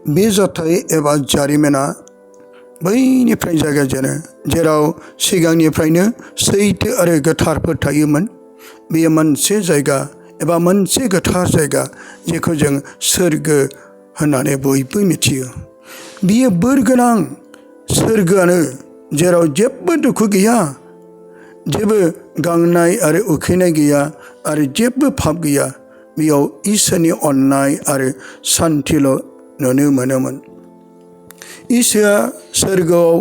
बे जाथाय एबा जारिमिना बैनिफ्राय जागायजेनो जेराव सिगांनिफ्रायनो सैथो आरो गोथारफोर थायोमोन। बेयो मोनसे जायगा एबा मोनसे गोथार जायगा जेखौ जों सोरगो होननानै बयबो मिथियो। बियो बोर गोनां सोरगोआनो जेराव जेबो दुखु गैया, जेबो गांनाय आरो उखैनाय गैया आरो जेबो पाप गैया। बेयाव इसोरनि अननाय आरो सान्थिल' नुनो मोनोमोन। इसोरा सोरगोआव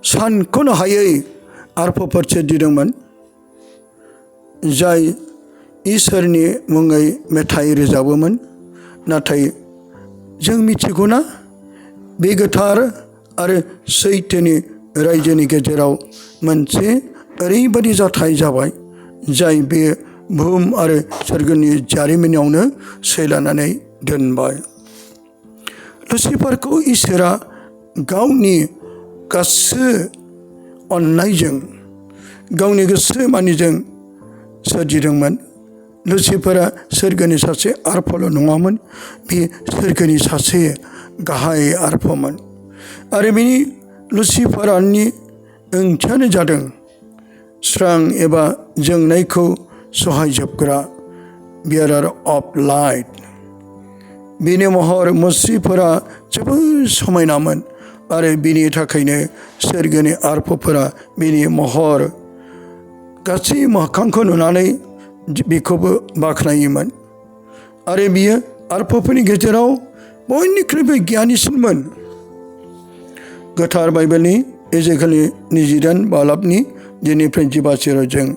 सानख'नो हायै आरफफोर सोरजिदोंमोन, जाय इसोरनि मुङै मेथाइ रोजाबोमोन। नाथाय जों मिथिगौना, बे गोथार आरो सैथोनि रायजोनि गेजेराव मोनसे ओरैबायदि जाथाय जाबाय जाय बे बुहुम आरो सोरगोनि जारिमिनावनो सैलानानै दोनबाय। लुसिफारखौ इसोरा गावनि गासै अननायजों, गावनि गोसो मानिजों सोरजिदोंमोन। लुसिफारा सोरगोनि सासे आरफल' नङामोन, बे सोरगोनि सासे गाहाय आरफमोन। आरो बिनि लुसिफारनि ओंथियानो जादों स्रां एबा जोंनायखौ सहायजोबग्रा, बियारार अफ लाइट। बिनि महर मुस्रिफोरा जोबोर समायनामोन आरो बिनि थाखायनो सोरगोनि आरफफोरा बिनि महर गासै मोखांखौ नुनानै बेखौबो बाख्नायोमोन। आरो बियो आरफफोरनि गेजेराव बयनिख्रुइबो गियानिसिनमोन। गोथार बाइबेलनि एजेकिएलनि 28 बालाबनि 2-5 जों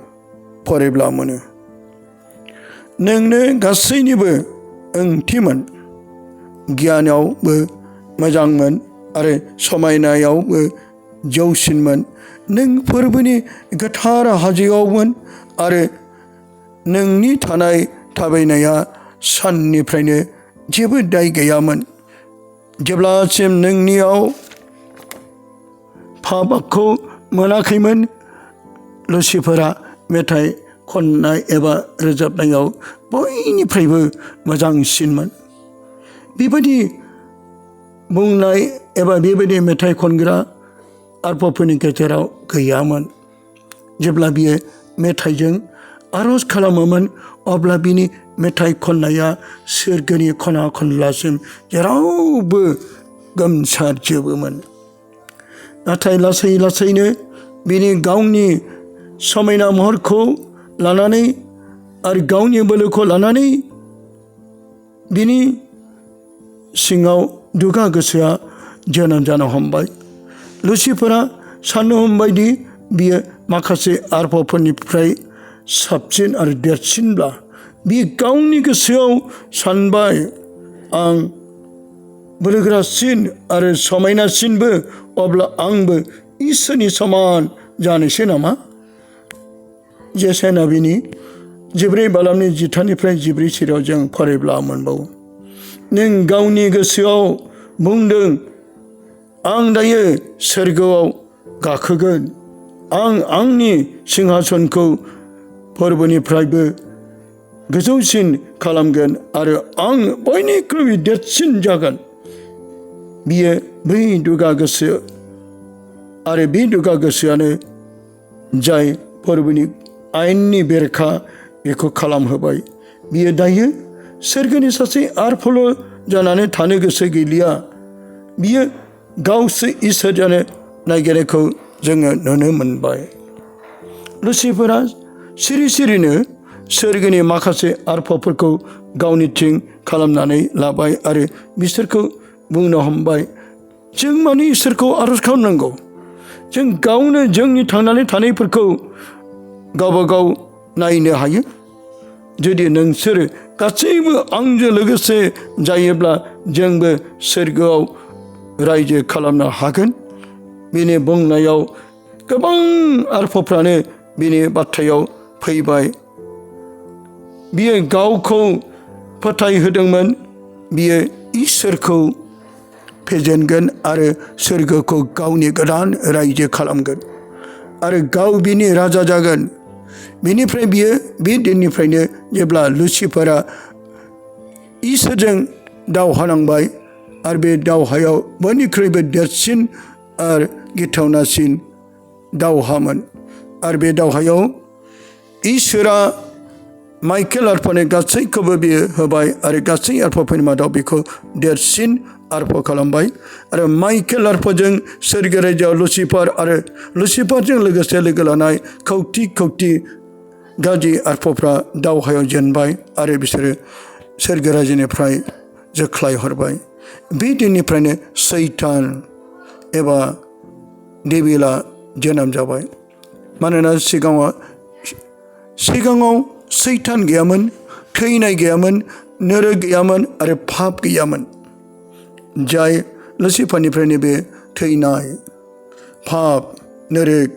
फरायब्ला मोनो। नोंनो गासैनिबो ओंथिमोन, गियानावबो मोजांमोन आरो समायनायावबो जौसिनमोन। नों फोरबोनि गोथार हाजोआवमोन आरो नोंनि थानाय थाबायनाया साननिफ्रायनो जेबो दाय गैयामोन, जेब्लासिम नोंनियाव पापखौ मोनाखैमोन। लुसिफारा मेथाइ खननाय एबा रोजाबनायाव बयनिफ्रायबो मोजांसिनमोन। बेबायदि बुंनाय एबा बेबायदि मेथाइ खनग्रा आरफफोरनि गेजेराव गैयामोन। जेब्ला बियो मेथाइजों आर'ज खालामोमोन, अब्ला बिनि मेथाइ खननाया सोरगोनि खना खनलासिम जेरावबो गोमसारजोबोमोन। नाथाय लासै लासैनो बिनि गावनि समायना महरखौ लानानै आरो गावनि बोलोखौ लानानै बिनि सिङाव दुगा गोसोआ जोनोम जानो हमबाय। लुसिफारा साननो हमबायदि बियो माखासे आरफफोरनिफ्राय साबसिन आरो देरसिनब्ला बियो गावनि गोसोआव सानबाय, आं बोलोगोरासिन आरो समायनासिनबो, अब्ला आंबो इसोरनि समान जानोसै नामा? जेसाया नबीनि 14 बालामनि 13-14 जों फरायब्ला मोनबावो। नों गावनि गोसोआव बुंदों, आं दायो सोरगोआव गाखोगोन, आं आंनि सिंहासनखौ फोरबोनिफ्रायबो गोजौसिन खालामगोन आरो आं बयनिख्रुइबो देरसिन जागोन। बियो बै दुगा गोसो आरो बे दुगा गोसोआनो जाय फोरबोनि आयेननि बेरेखा बेखौ खालामहोबाय। बियो दायो सोरगोनि सासे आरफल' जानानै थानो गोसो गैलिया। बियो गावसो इसोर जानो नागिरनायखौ जोङो नुनो मोनबाय। लुसिफारा सिरि सिरिनो सोरगोनि माखासे आरफफोरखौ गावनिथिं खालामनानै लाबाय आरो बिसोरखौ बुंनो हमबाय, जों मानो इसोरखौ आर'ज खालामनांगौ? जों गावनो जोंनि थांनानै थानायफोरखौ गावबा गाव नायनो हायो। जुदि नोंसोर गासैबो आंजों लोगोसे जायोब्ला जोंबो सोरगोआव रायजो खालामनो हागोन। बिनि बुंनायाव गोबां आरफफ्रानो बिनि बाथ्रायाव फैबाय। बियो गावखौ फोथायहोदोंमोन, बियो इसोरखौ फेजेनगोन आरो सोरगोखौ गावनि गोदान रायजो खालामगोन आरो गाव बिनि राजा जागोन। बेनिफ्राय बियो बे दिननिफ्रायनो जेब्ला लुसिफारा इसोरजों दावहा नांबाय, आरो बे दावहायाव बयनिख्रुइबो देरसिन आरो गिथावनासिन दावहामोन आरो बे दावहायाव इसोरा माइकेल आर्फनो गासैखौबो बियो होबाय आरो गासै आर्फफोरनि मादाव बेखौ देरसिन आर्फ खालामबाय आरो माइकेल आर्फजों सोरगो रायजोआव लुसिफार आरो लुसिफारजों लोगोसे लोगो लानाय खौथि खौथि गाज्रि आर्फफ्रा दावहायाव जेनबाय आरो बिसोरो सोरगो रायजोनिफ्राय जोख्लाय हरबाय बे दिननिफ्रायनो सैतान एबा डेभिला जोनोम जाबाय मानोना सिगाङाव सैतान गैयामोन थैनाय गैयामोन नोरक गैयामोन आरो पाप गैयामोन जाय लुसिफारनिफ्रायनो बे थैनाय पाप नोरक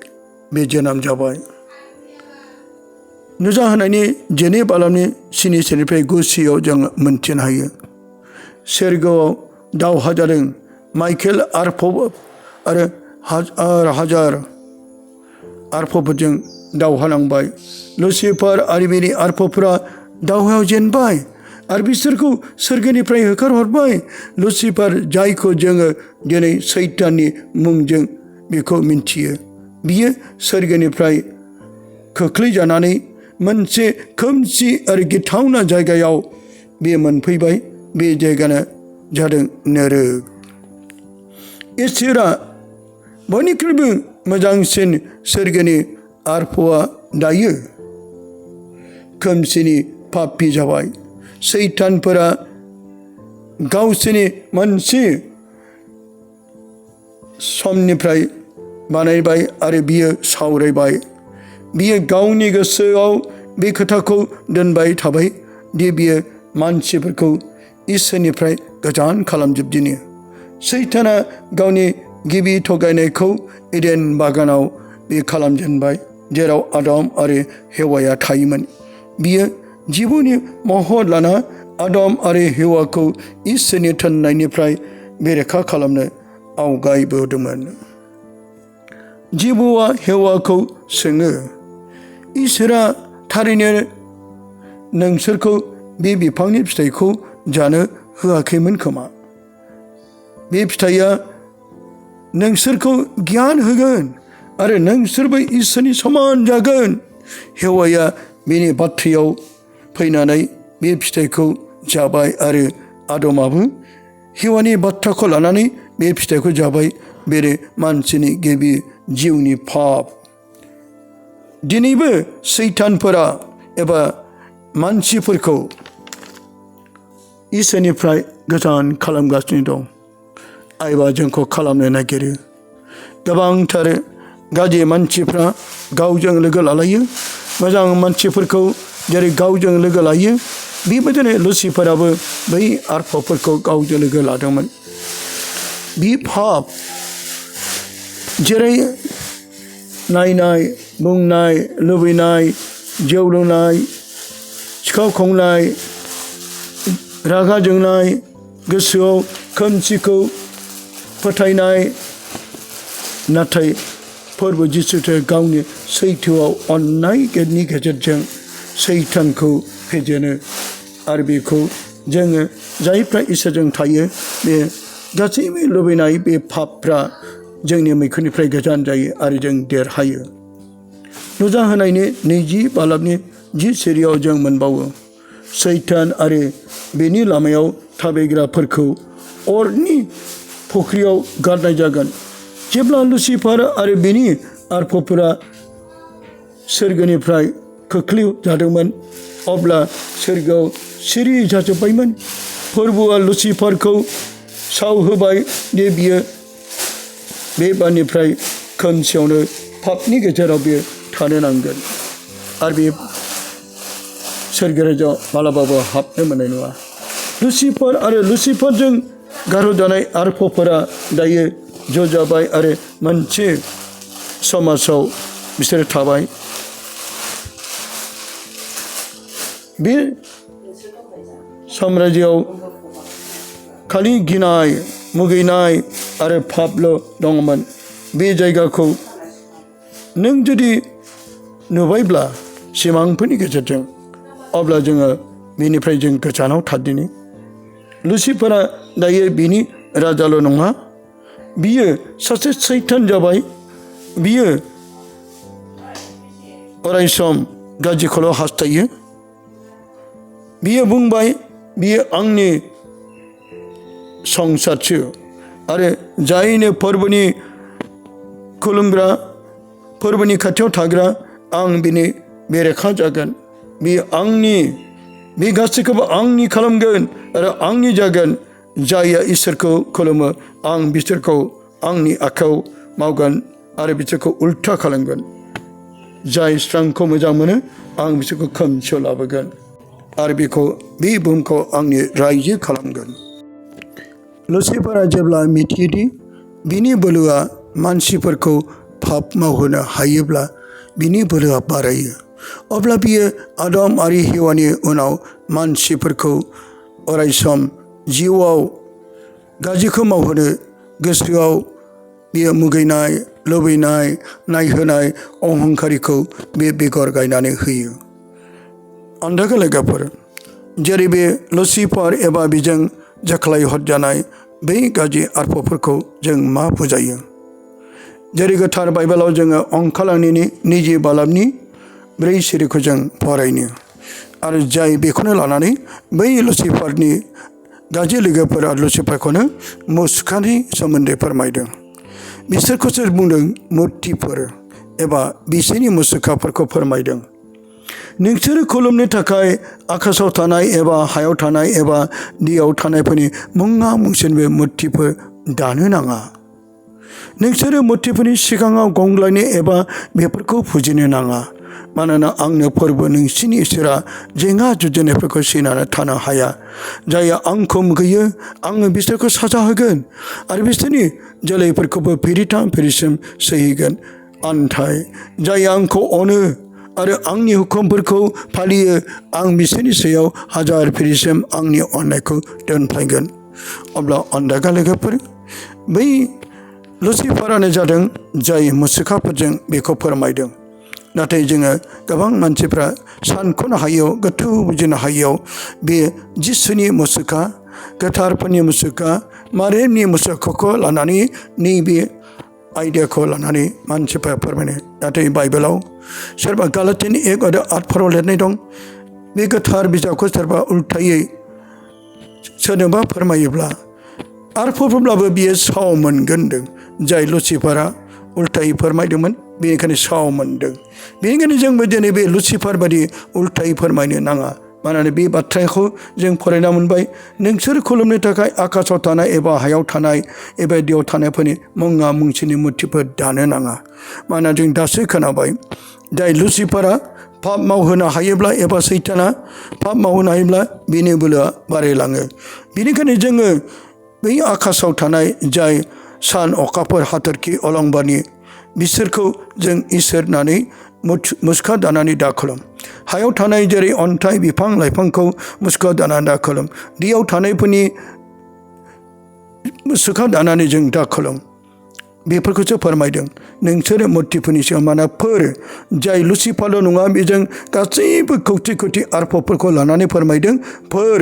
बे जोनोम जाबाय नुजाहोनायनि 2 बालामनि 7-निफ्राय 9 जों मोनथिनो हायो सोरगोआव दावहा जादों माइकेल आर्फ आरो हाजार आर्फफोरजों दावहा नांबाय लुसिफार आरो बिनि आर्फफोरा दावहायाव जेनबाय आरो बिसोरखौ सोरगोनिफ्राय होखारहरबाय लुसिफार जायखौ जोङो दिनै सैताननि मुंजों बेखौ मिन्थियो बियो सोरगोनिफ्राय खोख्लैजानानै मोनसे खोमसि आरो गिथावना जायगायाव बे मोनफैबाय बे जायगाया जादों नोरक इसोरा बयनिख्रुइबो मोजांसिन सोरगोनि आर्फआ दायो खोमसिनि पापी जाबाय सैतानफोरा गावसोरनि मोनसे समनिफ्राय बानायबाय आरो बियो सावरायबाय बियो गावनि गोसोआव बे खोथाखौ दोनबाय थाबाय दि बियो मानसिफोरखौ इसोरनिफ्राय गोजान खालामजोबदिनि सैताना गावनि गिबि थगायनायखौ एडेन बागानाव बे खालामजेनबाय जेराव आदम आरो हेवाया थायोमोन बियो जिबौनि महर लाना आदम आरो हेवाखौ इसोरनि थोननायनिफ्राय बेरेखा खालामनो आवगायबोदोंमोन जिबौआ हेवाखौ सोङो इसोरा थारैनो नोंसोरखौ बे बिफांनि फिथाइखौ जानो होआखैमोन खोमा बे फिथाइया नोंसोरखौ गियान होगोन आरो नोंसोरबो इसोरनि समान जागोन हेवाया बेनि बाथ्रायाव फैनानै बे फिथाइखौ जाबाय आरो आदमाबो हेवानि बाथ्राखौ लानानै बे फिथाइखौ जाबाय बेरे मानसिनि गिबि जिउनि पाप दिनैबो सैतानफोरा एबा मानसिफोरखौ इसोरनिफ्राय गोजान खालामगासिनो दं आइबा जोंखौ खालामनो नागिरो गोबांथार गाज्रि मानसिफ्रा गावजों लोगो लालायो मोजां मानसिफोरखौ जेरै गावजों लोगो लायो बेबायदिनो लुसिफाराबो बै आर्फफोरखौ गावजों लोगो लादोंमोन बे पाप जेरै नायनाय बुंनाय लुबैनाय जौ लोंनाय सिखाव खावनाय रागा जोंनाय गोसोआव खोमसिखौ फोथायनाय नाथाय फोरबो जिसुखौ गावनि सैथोआव अननाय गेटनि गेजेरजों सैतानखौ फेजेनो आरो बेखौ जोङो जायफ्रा इसोरजों थायो बे गासैबो लुबैनाय बे पापफ्रा जोंनि मैखुननिफ्राय गोजान जायो आरो जों देरहायो नुजाहोनायनि 20 बालामनि 10 जों मोनबावो सैतान आरो बेनि लामायाव थाबायग्राफोरखौ अरनि फुख्रियाव गारनाय जागोन जेब्ला लुसिफार आरो बेनि आर्फफोरा सोरगोनिफ्राय खोख्लैजादोंमोन अब्ला सोरगोआव सिरि जाजोब्बायमोन फोरबोआ लुसिफारखौ सावहोबाय दि बियो बे बारनिफ्राय खोमसियावनो पापनि गेजेराव बियो थानो नांगोन आरो बे सोरगो रायजोआव मालाबाबो हाबनो मोननाय नङा लुसिफार आरो लुसिफारजों गारहरजानाय आर्फफोरा दायो ज' जाबाय आरो मोनसे समाजाव बिसोरो थाबाय बे साम्रायजोआव खालि गिनाय मुगैनाय आरो पापल' दङमोन बे जायगाखौ नों जुदि नुबायब्ला सिमांफोरनि गेजेरजों अब्ला जोङो बेनिफ्राय जों गोजानाव थादिनि लुसिफारा दायो बिनि राजाल' नङा बियो सासे सैतान जाबाय बियो अरायसम गाज्रिखौल' हास्थायो बियो बुंबाय बियो आंनि संसारसो आरो जायनो फोरबोनि खुलुमग्रा फोरबोनि खाथियाव थाग्रा आं बिनि बेरेखा जागोन बियो आंनि बे गासैखौबो आंनि खालामगोन आरो आंनि जागोन जायया इसोरखौ खुलुमो आं बिसोरखौ आंनि आखायाव मावगोन आरो बिसोरखौ उल्था खालामगोन जाय स्रांखौ मोजां मोनो आं बिसोरखौ खोमसियाव लाबोगोन आरो बेखौ बे बुहुमखौ आंनि रायजो खालामगोन लुसिफारा जेब्ला मिथियोदि बिनि बोलोआ मानसिफोरखौ पाप मावहोनो हायोब्ला बिनि बोलोआ बारायो अब्ला बियो आदम आरो हेवानि उनाव मानसिफोरखौ अरायसम जिउआव गाज्रिखौ मावहोनो गोसोआव बियो मुगैनाय लुबैनाय नायहोनाय अहंकारिखौ बे बेगर गायनानै होयो अन्धाखा लोगोफोर जेरै बे लुसिफार एबा बिजों जाख्लाय हरजानाय बै गाज्रि आर्फफोरखौ जों मा बुजायो जेरै गोथार बाइबेलाव जोङो अंखालांनि निजि बालाबनि 4 सिरिखौ जों फरायनो आरो जाय बेखौनो लानानै बै लुसिफारनि गाज्रि लोगोफोरा लुसिफारखौनो मुसुखानि सोमोन्दै फोरमायदों बिसोरखौसो बुंदों मुर्तिफोर एबा बिसोरनि मुसुखाफोरखौ फोरमायदों नोंसोरो खुलुमनो थाखाय आकाशाव थानाय एबा हायाव थानाय एबा दैयाव थानायफोरनि मुङा मुंसेनबो मुर्तिफोर दानो नाङा नोंसोरो मुर्तिफोरनि सिगाङाव गंग्लायनो एबा बेफोरखौ फुजिनो नाङा मानोना आंनो फोरबो नोंसिनि इसोरा जेंना जुजिनायफोरखौ सैनानै थानो हाया जाय आंखौ मुगैयो आङो बिसोरखौ साजा होगोन आरो बिसोरनि जोलैफोरखौबो फिरिथाम फिरिसिम सैहैगोन आन्थाय जाय आंखौ अनो आरो आंनि हुकुमफोरखौ फालियो आं बिसोरनि सायाव हाजार फिरिसिम आंनि अननायखौ दोनफ्लायगोन अब्ला अन्धाखा लोगोफोर बै लुसिफारानो जादों जाय मुसुखाफोरजों बेखौ फोरमायदों नाथाय जोङो गोबां मानसिफ्रा सानख'नो हायैयाव गोथौ बुजिनो हायैयाव बे जिसुनि मुसुखा गोथारफोरनि मुसुखा मारियामनि मुसुखाखौ लानानै नैबे आयदाखौ लानानै मानसिफ्रा फोरमायनो नाथाय बाइबेलाव सोरबा गालातियानि 1 आरो 8 लिरनाय दं बे गोथार बिजाबखौ सोरबा उल्थायै सोरनोबा फोरमायोब्ला आरफोरब्लाबो बियो साव मोनगोन होनदों जाय लुसिफारा उल्थायै फोरमायदोंमोन बेनिखायनो साव मोनदों बेनिखायनो जोंबो दिनै बे लुसिफार बादि उल्थायै फोरमायनो नाङा मानोना बे बाथ्राखौ जों फरायना मोनबाय नोंसोर खुलुमनो थाखाय आकाशाव थानाय एबा हायाव थानाय एबा दैयाव थानायफोरनि मुङा मुंसिनि मुर्तिफोर दानो नाङा मानोना जों दासो खोनाबाय जाय लुसिफारा पाप मावहोनो हायोब्ला एबा सैताना पाप मावहोनो हायोब्ला बिनि बोलोआ बारायलाङो बेनिखायनो जोङो बै आकाशाव थानाय जाय सान अखाफोर हाथरखि अलंबारनि बिसोरखौ जों इसोर होननानै मुसुखा दानानै दाखुलुम हायाव थानाय जेरै अन्थाइ बिफां लाइफांखौ मुसुखा दानानै दाखुलुम दैयाव थानायफोरनि मुसुखा दानानै जों दाखुलुम बेफोरखौसो फोरमायदों नोंसोरो मुर्तिफोरनि सिगां मानाफोर जाय लुसिफारल' नङा बेजों गासैबो खौथि खौथि आर्फफोरखौ लानानै फोरमायदों फोर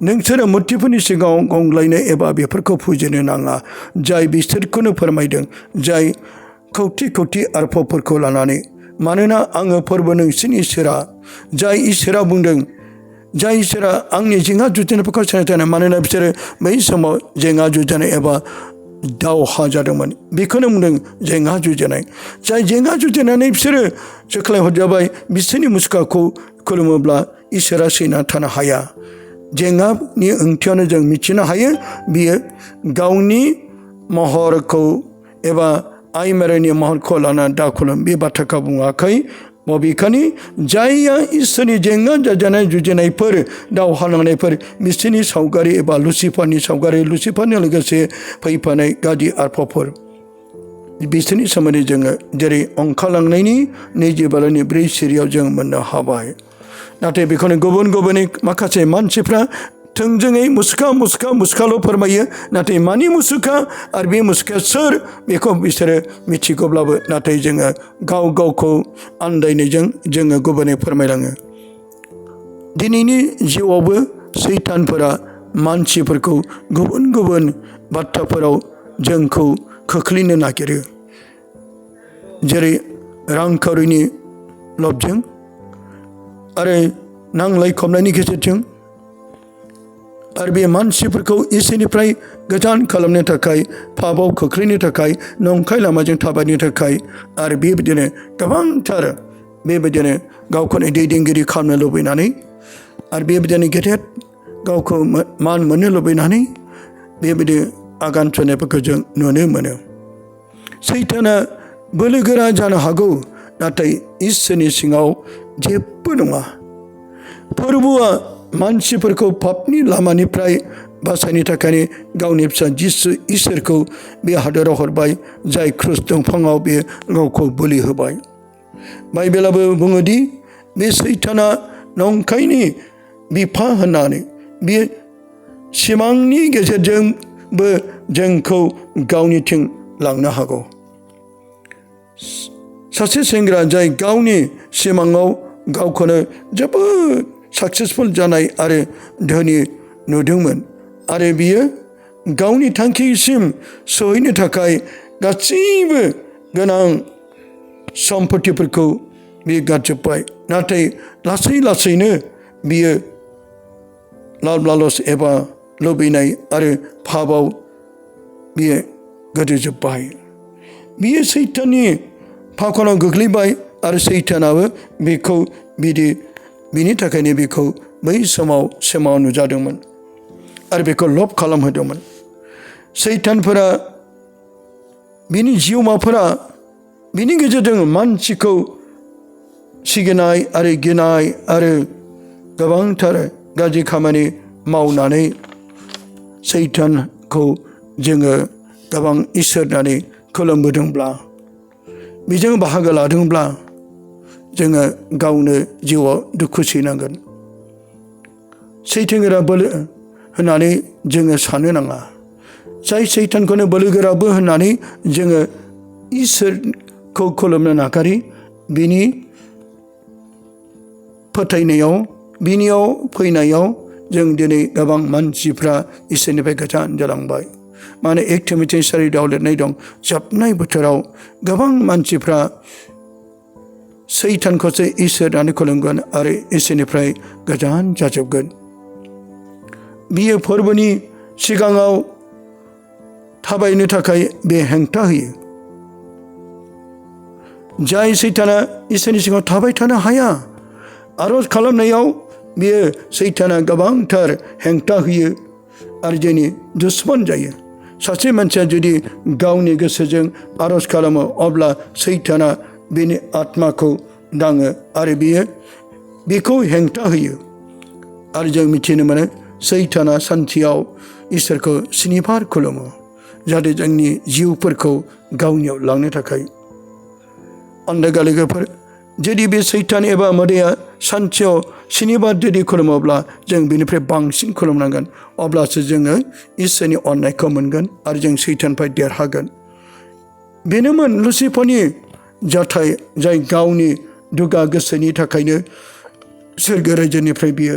नोंसोरो मुर्तिफोरनि सिगाङाव गंग्लायनो एबा बेफोरखौ फुजिनो नाङा जाय बिसोरखौनो फोरमायदों जाय खौथि खौथि आर्फफोरखौ लानानै मानोना आङो फोरबो नोंसिनि इसोरा जाय इसोरा बुंदों जाय इसोरा आंनि जेंना जुजिनायफोरखौ सिनायथानो मानोना बिसोरो बै समाव जेंना जुजिनाय एबा दावहा जादोंमोन बेखौनो बुंदों जेंना जुजिनाय जाय जेंना जुजिनानै बिसोरो जोख्लाय हरजाबाय बिसोरनि मुसुखाखौ खुलुमोब्ला इसोरा सैना थानो हाया जेंनानि ओंथियावनो जों मिथिनो हायो बियो गावनि महरखौ एबा आइ मेराइनि महरखौ लानानै दाखुलुम बे बाथ्राखौ बुङाखै बबेखानि जायया इसोरनि जेंना जाजानाय जुजिनायफोर दावहा नांनायफोर बिसोरनि सावगारि एबा लुसिफारनि सावगारि लुसिफारनि लोगोसे फैफानाय गाज्रि आर्फफोर बिसोरनि सोमोन्दै जोङो जेरै ओंखारलांनायनि 24 सिरियाव जों मोननो हाबाय नाथाय बेखौनो गुबुन गुबुननि माखासे मानसिफ्रा थोंजोङै मुसुखाल' फोरमायो नाथाय मानि मुसुखा आरो बे मुसुखाया सोर बेखौ बिसोरो मिथिगौब्लाबो नाथाय जोङो गाव गावखौ आन्दायनायजों जोङो गुबुनै फोरमायलाङो दिनैनि जिउआवबो सैतानफोरा मानसिफोरखौ गुबुन गुबुन बाथ्राफोराव जोंखौ खोख्लैनो नागिरो, जेरै रांखावरिनि लबजों आरो नांलाय खमलायनि गेजेरजों, आरो बे मानसिफोरखौ इसोरनिफ्राय गोजान खालामनो थाखाय, पापाव खोख्लैनो थाखाय, नंखाय लामाजों थाबायनो थाखाय, आरो बेबायदिनो गोबांथार बेबायदिनो गावखौनो दैदेनगिरि खालामनो लुबैनानै, आरो बेबायदिनो गेदेर गावखौ मान मोननो लुबैनानै बेबायदि आगान सुरनायफोरखौ जों नुनो मोनो। सैताना बोलोगोरा जानो हागौ, नाथाय इसोरनि सिङाव जेबो नङा। फोरबुआ मानसिफोरखौ पापनि लामानिफ्राय बासायनो थाखाय गावनि फिसा जिसु इसोरखौ बे हादोराव हरबाय, जाय क्रुस दंफाङाव बे गावखौ बोलि होबाय। बाइबेलाबो बुङोदि बे सैताना नंखायनि बिफा होननानै, बे सिमांनि गेजेरजोंबो जोंखौ गावनिथिं लांनो हागौ। सासे सेंग्रा जाय गावनि सिमाङाव गावखौनो जोबोद साक्सेसफुल जानाय आरो धोनि नुदोंमोन, आरो बियो गावनि थांखिसिम सहैनो थाखाय गासैबो गोनां सम्पथिफोरखौ बियो गारजोब्बाय, नाथाय लासै लासैनो बियो लाब लालस एबा लुबैनाय आरो पापाव बियो गोदोजोब्बाय। बियो सैताननि फाखनाव गोग्लैबाय, आरो सैतानाबो बेखौ बिनि थाखायनो बेखौ बै समाव सिमाङाव नुजादोंमोन आरो बेखौ लब खालामहोदोंमोन। सैतानफोरा, बिनि जिउमाफोरा बिनि गेजेरजों मानसिखौ सिगिनाय आरो गिनाय आरो गोबांथार गाज्रि खामानि मावनानै सैतानखौ जोङो गोबां इसोर होननानै खुलुमबोदोंब्ला, बेजों बाहागो लादोंब्ला, जोङो गावनो जिउआव दुखु सैनांगोन। सैतानगोरा बोलो होननानै जोङो साननो नाङा। जाय सैतानखौनो बोलोगोराबो होननानै जोङो इसोरखौ खुलुमनो नागारि, बिनि फोथायनायाव, बिनियाव फैनायाव जों दिनै गोबां मानसिफ्रा इसोरनिफ्राय गोजान जालांबाय। माने 1 थिमथि 4:4 लिरनाय दं, जोबनाय बोथोराव गोबां मानसिफ्रा सैतानखौसो इसोर होननानै खुलुमगोन आरो इसोरनिफ्राय गोजान जाजोबगोन। बियो फोरबोनि सिगाङाव थाबायनो थाखाय बे हेंथा होयो। जाय सैताना इसोरनि सिगाङाव थाबाय थानो हाया, आरज खालामनायाव बियो सैताना गोबांथार हेंथा होयो आरो जोंनि दुश्मन जायो। सासे मानसिया जुदि गावनि गोसोजों आरज खालामो, अब्ला सैताना बिनि आत्माखौ दाङो आरो बेखौ हेंथा होयो। आरो जों मिथिनो मोनो, सैताना सानसेयाव इसोरखौ 7 बार खुलुमो, जाहाथे जोंनि जिउफोरखौ गावनियाव लांनो थाखाय। अन्धगालिफोर, जुदि बे सैतान एबा मोदाया सानसेयाव 7 बार जुदि खुलुमोब्ला, जों बिनिफ्राय बांसिन खुलुमनांगोन, अब्लासो जोङो इसोरनि अननायखौ मोनगोन आरो जों सैताननिफ्राय देरहागोन। बेनोमोन लुसिफरनि जाथाय, जाय गावनि दुगा गोसोनि थाखायनो सोरगो रायजोनिफ्राय बियो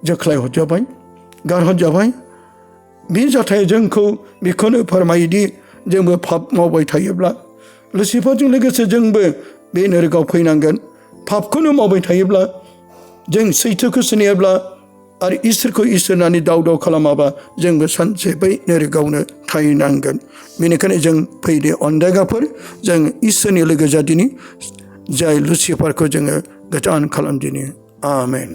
जोख्लाय हरजाबाय, गारहरजाबाय। बे जाथाया जोंखौ बेखौनो फोरमायोदि जोंबो पाप मावबाय थायोब्ला, लुसिफरजों लोगोसे जोंबो बे नोरगाव फैनांगोन। पापखौनो मावबाय थायोब्ला, जों सैथोखौ सिनायाब्ला आरो इसोरखौ इसोर होननानै दाव दाव खालामाबा, जोंबो सानसे बै नोरगावनो थाहैनांगोन। बेनिखायनो जों फैदो अन्धगाफोर, जों इसोरनि लोगो जादिनि, जाय लुसिफरखौ जोङो गोजान खालामदिनि। आमेन।